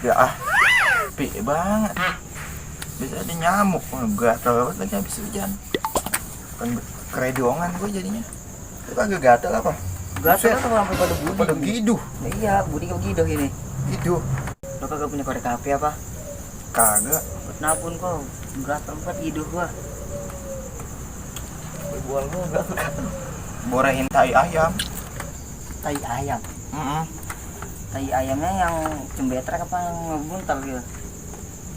Ya pi banget. Bisa ada nyamuk, gatal banget lagi habis hujan. Kan keredongan gue jadinya. Itu kagak gatal apa? Gatal atau sampai pada budi? Pada giduh. Iya, budi kok giduh ini. Giduh. Lo kagak punya korek api apa? Kagak. Kenapun kok gatal banget giduh gua. Buang gua gatal. Borehin tai ayam. Tai ayam. Tai ayamnya yang cembetrek apa yang ngebuntal gitu?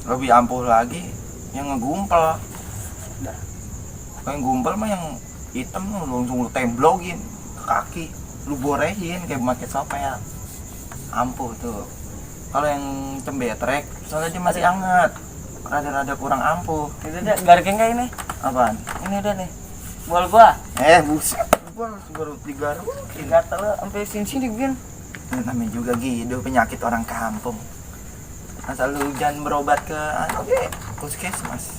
Lebih ampuh lagi yang ngegumpel. Dah. Yang gumpel mah yang hitam langsung lu temblogin ke kaki, lu borehin kayak pakai sopel. Ampuh tuh. Kalau yang cembetrek, soalnya dia masih hangat, rada-rada kurang ampuh. Itu dia garking kayak ini. Apaan? Ini udah nih. Bual gua. Buset. Gua baru 3 Gatal sampai sini Bin. namanya juga gitu, penyakit orang kampung. Asal lu hujan berobat ke puskesmas.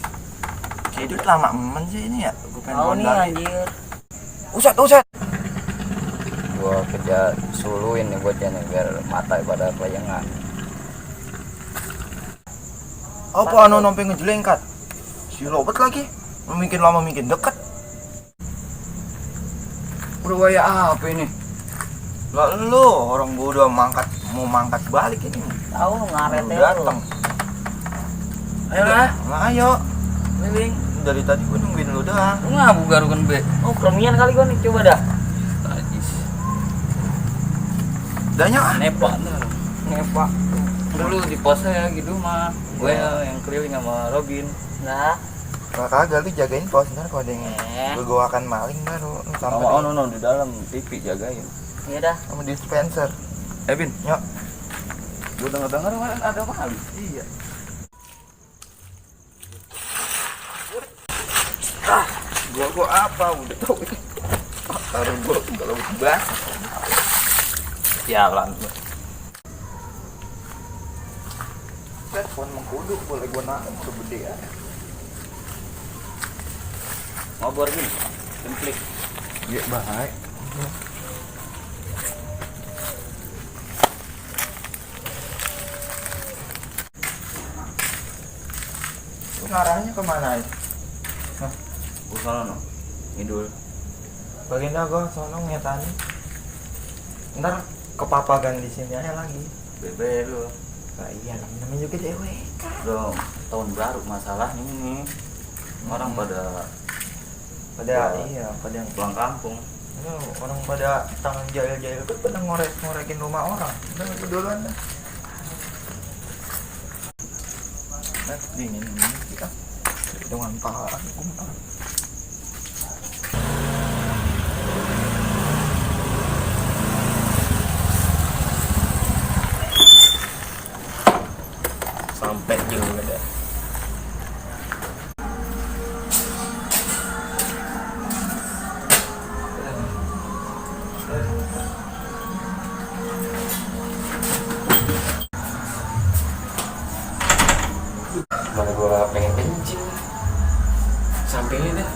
Hidup lama sih ini ya. Gua pengen Tahu nih mondar. anjir. Uset. Gua kerja suluin nih buat nih biar mata pada bayangan. Apa anu nompe ngejelengkat? Si lobet lagi. Mungkin lama mungkin deket. Berwaya apa ini? Lah lu orang gua udah mau mangkat balik ini. Tahu ngaret Baru ya. datang. Ayo lah. Nah, ayo. Liling. Dari tadi gua nungguin lu doang. Lu ngabu garukan be. Oh, keremian kali gua nih, coba dah. Najis. Danya Nepak nih. Nepak. Dulu di pos ya gitu mah. Gue yang keliling sama Robin. Nah, kagak lu jagain pos ntar kalau ada yang gua akan maling baru sampai No, di dalam TV jagain. iya dah. sama dispenser. Bin, Nyok. gue denger kemarin ada maling. Iya. Gua apa udah tau ini. Taruh gua kalau basah. Sialan. Telepon mengkudu boleh gua nangkep segede ya. Ngobrol gini. Klik. Iya baik. Lu ngarahnya kemana ya? Usaha no. Ngidul. Baginda gua sono ngetani. Ntar kepapagan di sini aja lagi. Bebe lu. Nah, iya namanya juga dewe. Belum tahun baru masalahnya ini. Orang pada Iya pada yang pulang kampung. orang pada tangan jahil-jahil itu pada ngorekin rumah orang. Udah itu duluan dah. Nah, dingin kita dengan pahala kumpul. Sampai juga deh. Mana gua pengen kencing sampingnya deh.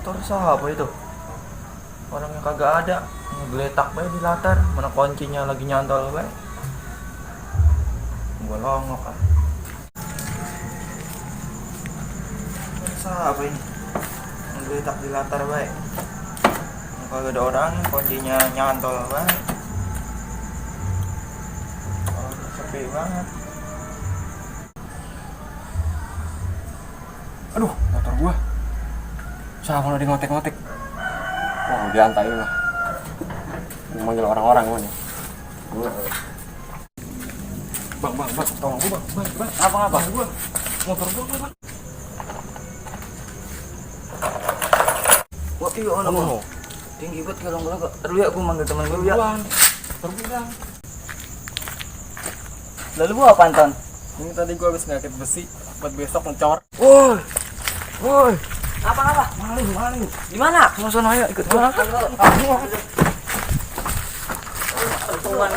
Motor siapa itu? Orang yang kagak ada, ngegeletak bae di latar, mana kuncinya lagi nyantol bae. Gua longok ah. Siapa ini? Ngegeletak di latar bae. Kagak ada orang, kuncinya nyantol bae. Oh, sepi banget. Aduh, motor gua. Siapa lo di ngotek-ngotek? Wah, diantai lah. Mau manggil orang-orang gua nih. Bang, tolong gua, bang. Apa? Gua. Motor gua, bang. Wah, iya ono. Tinggi banget kalau enggak. Dulu ya gua manggil teman gua ya. Terbilang. Lalu gua apaan, Ton? Ini tadi gua habis ngakit besi. buat besok ngecor. Woi, Apa? maling. Di mana? Sono ayo ikut gua. Tuan gua.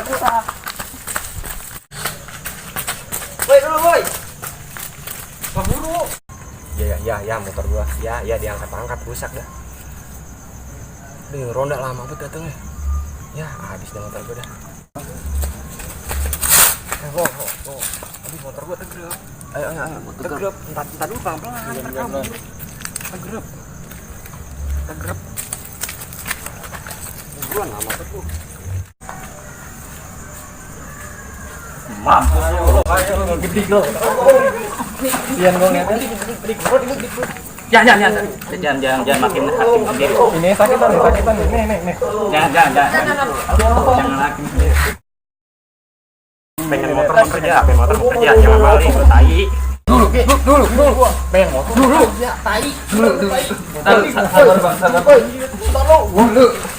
Woi dulu, woi. Keburu. Ya, motor gua. Ya, diangkat-angkat rusak dah. Duh, ronda lama banget datangnya. Ya, habis dah motor gua dah. Habis motor gua tegrep. Ayo. Tegrep. Entar dulu pelan-pelan. Tegrep. Buruan lama banget lu. Mampus lu. Ayo, gede lo. Pian gua ngeliatnya. Jangan makin hakim sendiri. Ini sakitan nih. Jangan hakim sendiri. Pengen motor mau kerja, jangan maling, lu tai. Dulu. Pengen motor. Dulu. Ya, tai. Dulu. Sabar bang.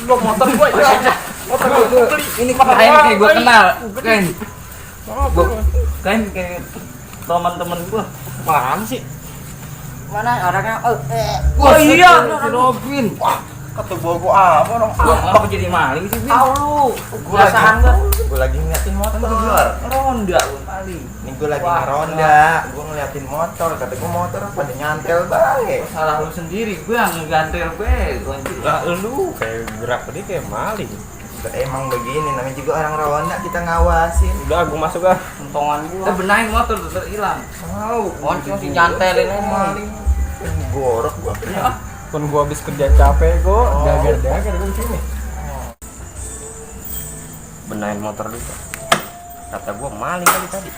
Lu motor gua ya. Motor gua. Ini Kayak gue kenal. Kayak teman-teman gue. Mana sih? Mana orangnya? Wah, iya, si Robin. Kata gua apa dong? Apa jadi maling sih? Tahu lu. Kebiasaan gua. Gua lagi ngeliatin motor. Ronda paling. Nih gua lagi ngeronda, gua ngeliatin motor, kata gua motor pada nyantel bae. Salah lu sendiri, gue yang ngegantel gue. Lu kayak gerak tadi kayak maling. Emang begini, namanya juga orang ronda, kita ngawasin. Udah, gua masuk ah. Untongan gua. Benahin motor terus hilang. Tahu, Kunci masih nyantelin aja. maling. Gorok gua. Pun gua habis kerja capek gua, dagar gua di sini. Benahin motor dulu. Kata gua maling kali tadi.